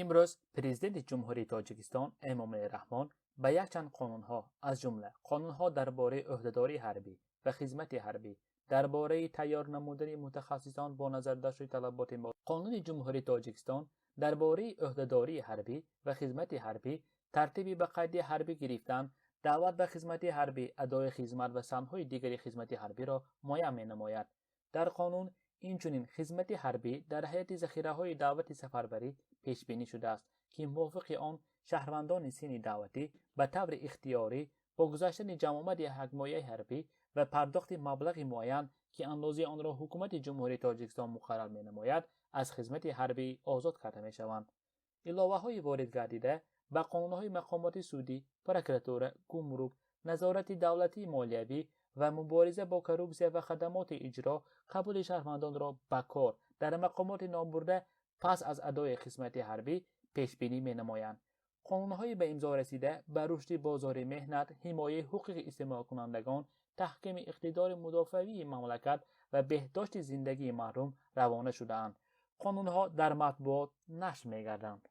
Имрӯз Президенти Ҷумҳурии Тоҷикистон Эмомалӣ Раҳмон ба якчанд қонунҳо, аз ҷумла қонунҳо дар бораи ӯҳдадории ҳарбӣ ва хизмати ҳарбӣ, дар бораи тайёр намудани мутахассисон бо назардошти талаботи Қонуни Ҷумҳурии Тоҷикистон дар бораи ӯҳдадории ҳарбӣ ва хизмати ҳарбӣ, тартиби ба қайди ҳарбӣ гирифтан, даъват ба хизмати ҳарбӣ, адои хизмат ва самтҳои дигари хизмати ҳарбиро муайян менамояд. Дар қонун инчунин хизмати ҳарбӣ дар ҳайати захираҳои даъвати сафарбарӣ пешбинӣ шудааст, ки мувофиқи он шаҳрвандони синни даъватӣ ба таври ихтиёрӣ бо гузаштани ҷамъомади якмоҳаи ҳарбӣ ва пардохти маблағи муайян, ки андозаи онро Ҳукумати Ҷумҳурии Тоҷикистон муқаррар менамояд, аз хизмати ҳарбӣ озод карда мешаванд. Иловаҳои ворид гардида ба қонунҳои мақомоти судӣ, прокуратура, гумрук, назорати давлатии молиявӣ ва мубориза бо коррупсия ва хадамоти иҷро қабули шаҳрвандонро ба кор дар мақомоти номбурда пас аз адои хизмати ҳарбӣ пешбинӣ менамоянд. Қонунҳои ба имзо расида ба рушди бозори меҳнат, ҳимояи ҳуқуқи истеъмолкунандагон, таҳкими иқтидори мудофиавии мамлакат ва беҳдошти зиндагии мардум равона шудаанд. Қонунҳо дар матбуот нашр мегарданд.